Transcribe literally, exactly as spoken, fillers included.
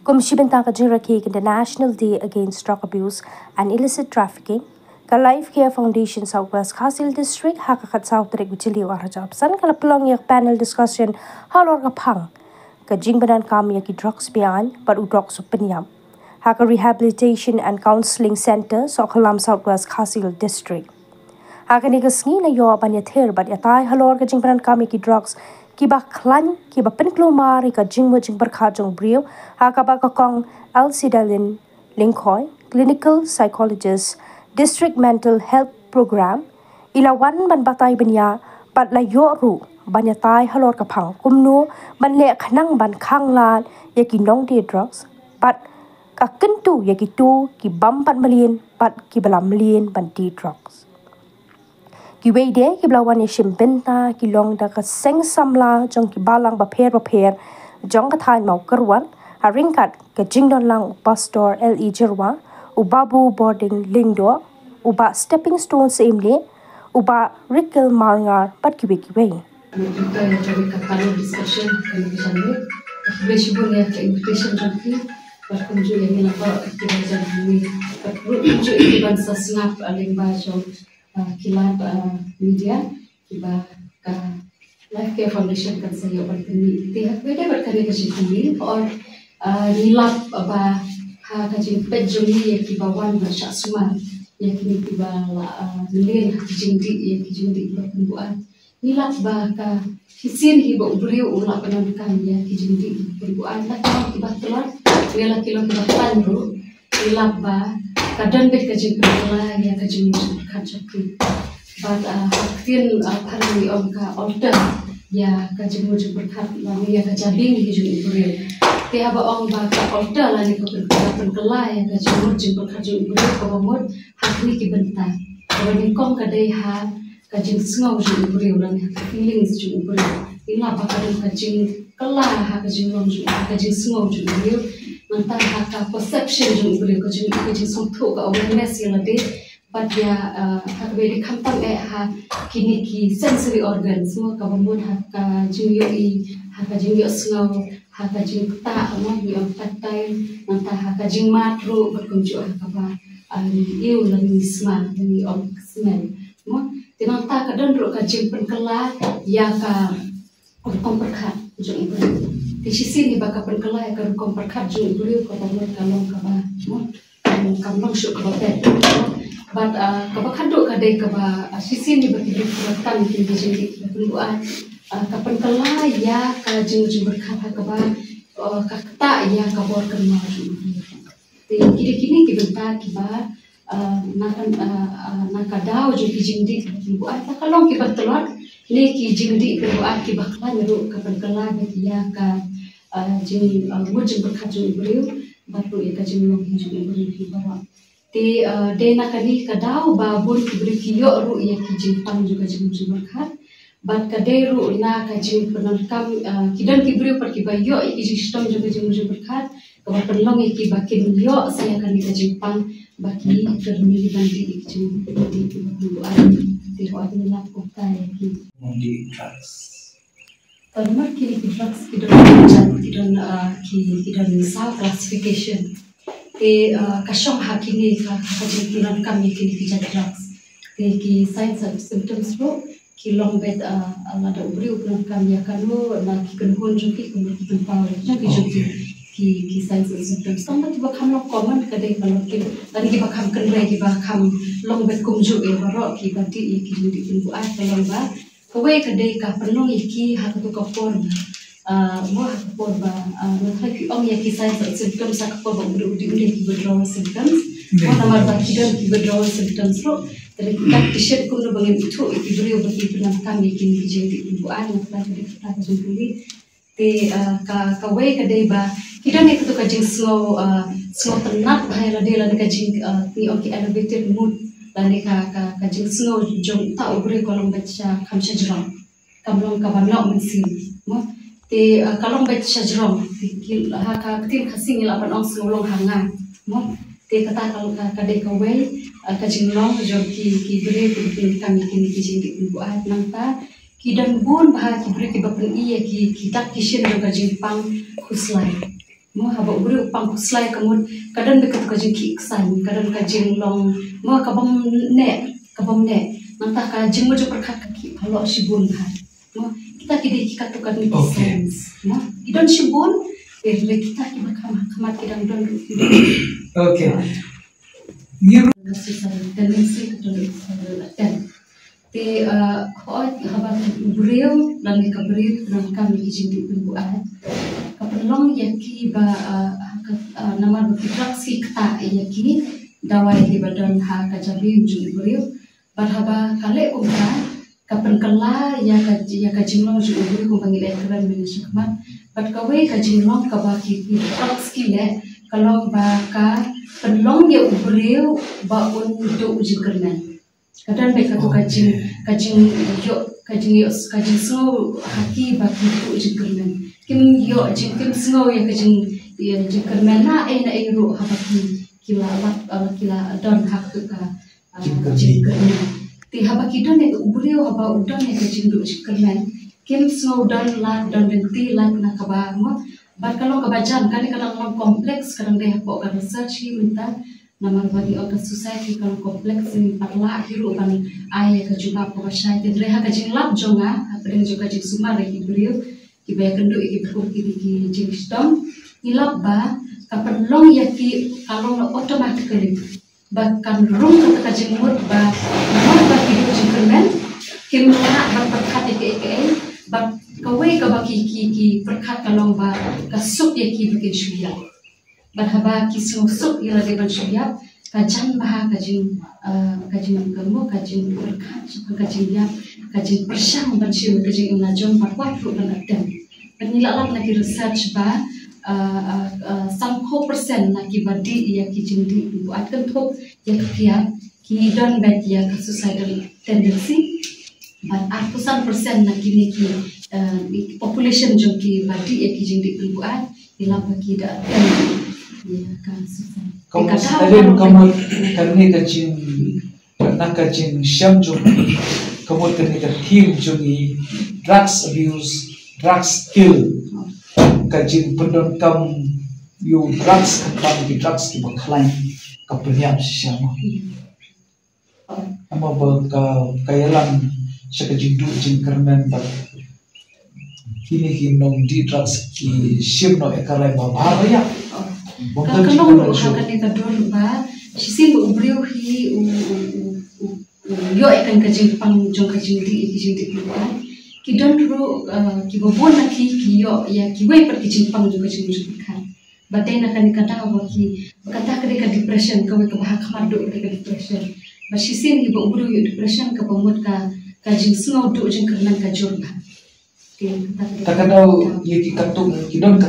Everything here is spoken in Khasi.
Kum shi bynta ka jingrakhe ka National Day Against Drug Abuse and Illicit Trafficking, ka Life Care Foundation South West Khasi Hills District ha ka khatsaw tarik u Jylliew arhajar arphew san ka la pynlong ïa ka panel discussion halor ka phang ka jingpyndonkam ïa ki drugs beaiñ bad u drugs u pynïap ha ka Rehabilitation and Counselling Centre Sohkhlam South West Khasi Hills District. Ha kane ka sngi la ïoh ban ïathir bad ïatai halor ka jingpyndonkam ïa ki drugs kiba khlaiñ kiba pynkulmar ïa ka jingmut jingpyrkhat jong u briew, ha kaba ka Kong Elsie Darlin Lyngkhoi, Clinical Psychologist, District Mental Health Program, i la wan ban batai bniah bad la ïoh ruh ban ïatai halor ka phang kumno ban leh khnang ban khanglad ïa ki nongdie drugs bad ka kyntu ïa kito ki bym pat mlien bad kiba la mlien ban die drugs. Kiwei de kiba la wan ïashim bynta ki long da ka seng samla jong ki balang bapher bapher jong ka thaiñ Mawkyrwat, ha ryngkat ka jingdonlang u Pastor L E Jyrwa, u Babu Bording Lyngdoh, u Bah Stepping Stone Syiemlieh, u Bah Rikil Marngar bad kiwei kiwei. Kita ïa ka panel discussion kane ka janmiet. Khublei shibun ïa ka invitation jong phi. Bad kumjuh ïa ngi na ka kita janmiet. Bad kumjuh ïa ki ban sa sngap lyngba jong, ah, ki lad, ah, media kiba ka Life Care Foundation kan sa ïoh ban pynmih. Te ha kaba ïadei bad kane ka jingpynmih, or, ah, ngi lap ba ha ka jingpeit jong ngi ïa kiba wan ban shah sumar ïa kine kiba la, ah, mlien ha ki jingdih, ïa ki jingdih kiba pynbuaid. Ngi lap ba ka shisien hi ba u briew u la pyndonkam ïa ki jingdih kiba pynbuaid, la ki long kiba tlot ne la ki long kiba khlaiñ ruh, ngi lap ba ka don beit ka jingpynkylla ïa ka jingmut jingpyrkhat jong ki. Bad, ah, ha ktien, ah, phareng ngi ong ka alter ïa ka jingmut jingpyrkhat lane ïa ka jabieng hi jong u briew. Te haba ong ba ka alter lane ka pyn-, ka pynkylla ïa ka jingmut jingpyrkhat jong u briew, kaba mut ha kine ki bynta. Kaba nyngkong ka dei ha ka jingsngew jong u briew lane ha ka feelings jong u briew. Ngi lap ba ka don ka jingkylla ha ka jinglong jong, ha ka jingsngew jong u briew. Nangta ha ka perception jong u briew, ka jing, ka jingsngewthuh, ka awareness ïa lade. Bad ïa, ah, ha kaba ïadei khamtam eh ha kine ki sensory organs, mo, kaba mut ha ka jingïohi, ha ka jingïohsngew, ha ka jingktah, mo, ngi ong tactile, nangta ha ka jingmad ruh, bad kumjuh ha kaba, ah, ngi ïohi lane ngi sma, ngi ong smell, mo. Te nangta ka don ruh ka jingpynkylla ïa ka rukom pyrkhat jong u briew. Te shisien hi ba ka pynkylla ïa ka rukom pyrkhat jong u briew kaba mut ka long kaba, mo, kam long shuh kaba beit. Bad, ah, kaba khatduh ka dei kaba, ah, shisien hi ba ki briew ki pyndonkam ïa ki jingdih kiba pynbuaid, ah, ka pynkylla ïa ka jingmut jingpyrkhat ha kaba, ah, ka ktah ïa ka bor kynmaw jong u briew. Te ki dei kine ki bynta kiba, ah, na ka, ah, ah, na ka daw jong ki jingdih kiba pynbuaid, la ka long kiba tlot ne ki jingdih pynbuaid kiba khlaiñ ruh ka pynkylla beit ïa ka, ah, jing, ah, mut jingpyrkhat jong u briew bad ruh ïa ka jinglong hi jong u briew hi baroh. Te, ah, dei na kane ka daw ba bun ki briew ki ïoh ruh ïa ki jingpang jong ka jingmut jingpyrkhat. Bad ka dei ruh na ka jingpyndonkam, ah, ki don ki briew pat kiba ïoh ïa ki jingshitom jong ka jingmut jingpyrkhat, kaba pynlong ïa ki ba kin ïoh sa ïa kane ka jingpang ba ki kyrmen ban dih ïa ki jingdih kiba pynbuaid. Te hooid ngi lap kumta ïa ki. Nongdih drugs. Te namar kine ki drugs ki don jait, ki don, ah, ki, ki don saw classification. Te, ah, ka shong ha kine ka, ka jingpyndonkam ïa kine ki jait drugs. Te ki signs and symptoms ruh ki long beit, ah, lada u briew u pyndonkam ïa kano na ki kynhun jong ki, kumno ki pynpaw jong ki, jong ki, ki, ki signs and symptoms. Tang ba kiba kham long common ka dei ka long ki, lane kiba kham kynrei, kiba kham long beit kumjuh ïa baroh kiba dih ïa ki jingdih pynbuaid, ka long ba kawei ka dei ka pynlong ïa ki ha kato ka por, ah, mo, ha ka por ba, ah, nga tharai phi ong ïa ki signs and symptoms ha ka por ba u briew u dih, u dih ki withdrawal symptoms. Mo, namar ba ki don ki withdrawal symptoms ruh, te ki kat ki shet kumno ba ngin ithuh ïa ki briew ba ki pyndonkam ïa kine ki jingdih pynbuaid, nga tharai ka dei kata ka jingkylli. Te, ah, ka, kawei ka dei ba ki don ïa kato ka jingsngew, ah, sngewtynnat bha ïa lade lane ka jing, ah, ngi ong ki elevated mood lane ka, ka, ka jingsngew jong uta u briew ka long beit sha, kham sha jrong. Kam long kaba noh mynsiem, mo. Te, ah, ka long beit sha jrong. Te ki, ha ka ktien Khasi ngi lah ban ong sngew long ha nga, mo. Te kata ka, ka, ka dei kawei, ah, ka jinglong jong ki, ki briew kiba pyndonkam ïa kine ki jingdih pynbuaid. Nangta ki don bun bha ki briew kiba pyni ïa ki, ki dak ki shin jong ka jingpang khuslai. Mo, haba u briew u pang khuslai ka mut, ka don bad katu ka jingkhih ksaiñ, ka don ka jinglong, mo, ka bym neh, ka bym neh. Nangta ka jingmut jingpyrkhat ka khih halor shibun bha. Mo, kita ki dei ki katu ka dei ki signs. Mo, ki don shibun, eh, hynrei kita kiba kham ha khmat ki dang don ruh ki don. Okay. Ngi ruh ka suicidal tendency, ka don ruh ka suicidal attempt. Te, eh, hooid, haba u briew lane ka briew ka donkam ïa ki jingdih pynbuaid, ka pynlong ïa ki ba, eh, ha ka, eh, namar ba ki drugs ki ktah ïa ki dawai kiba don ha ka jabieng jong u briew. Bad haba ka leh kumta, ka pynkylla ïa ka, ïa ka jinglong jong u briew kumba ngi la ïakren mynne shakhmat. Bad kawei ka jinglong kaba ki, ki drugs ki leh, ka long ba ka pynlong ïa u briew ba un duh jingkyrmen. Ka don bad katu ka jing, ka jingïoh, ka jingïoh, ka jingsngew ha ki ba ki duh jingkyrmen. Kim ïoh jing, kim sngew ïa ka jing, ïa jingkyrmen na ei na ei ruh haba ki, ki la lap, ah, ki la don ha katu ka, ah, jingkyrmen. Jingkyrmen. Te haba ki don ïa u briew haba u don ïa ka jingduh jingkyrmen, kim sngew don lad, don lynti lad na kaba, mo. Bad ka long kaba jan, kane ka dang long complex, ka dang dei hapoh ka research hi mynta. Namar ba ngi ong ka suicide ka long complex, ngim pat lah hi ruh ban ai ïa ka jubab kaba shai. Te hynrei ha ka jinglap jong nga, hapdeng jong ka jingsumar ïa ki briew kiba ïakynduh ïa ki briew, ki dei ki jingshitom, ngi lap ba ka pynlong ïa ki, ka long automatically ba kan rung kata ka jingmut ba, namar ba ki duh jingkyrmen, kim lah ban pyrkhat ïa kaei kaei. Bad kawei kaba ki, ki, ki pyrkhat ka long ba ka suk ïa ki ba kin shu ïap. Bad haba ki sngewsuk ïa lade ban shu ïap, ka jan bha ka jing, eh, ka jing, ka mo, ka jingpyrkhat shaphang ka jingïap, ka jingpyrshang ban shim ka jingim lajong, bad wat ruh ban attempt. Bad ngi la lap na ki research ba, eh, eh, eh, sanphew percent na kiba dih ïa ki jingdih pynbuaid, kynthup ïa ka kiad, ki don bad ïa ka suicidal tendency. Bad arphew san percent na kine ki, eh, population jong kiba dih ïa ki jingdih pynbuaid, ngi lap ba ki da attempt ïa ka suicide. Ka mut, ka mut kane ka jing, na ka jingshem jong ngi, ka mut kane ka theme jong ngi, drugs abuse, drugs kill. Ka jingpyndonkam ïa u drugs, khamtam ki drugs kiba khlaiñ, ka pynïap shisha mo. Namar ba ka, ka ïalam sha ka jingduh jingkyrmen bad kine ki nongdih drugs ki shim noh ïa ka rai ba bha ba ïap. Ka, ka long ruh ha kane ka dur ba shisien ba u briew hi u, u, u, u, u ïoh ïa kane ka jingpang jong ka jingdih, ïa ki jingdih pynbuaid, ki don ruh, eh, kiba bun na ki, ki ïoh ïa kiwei pat ki jingpang jong ka jingdih pynbuaid. Ba dei na kane ka daw ba ki, ba kata ka dei ka depression, kawei kaba ha khmat duh ka dei ka depression. Ba shisien hi ba u briew u ïoh depression kaba mut ka, ka jingsngew duh jingkyrmen ka jur bha. Te kata ka dei ka daw ïa ki katto ki don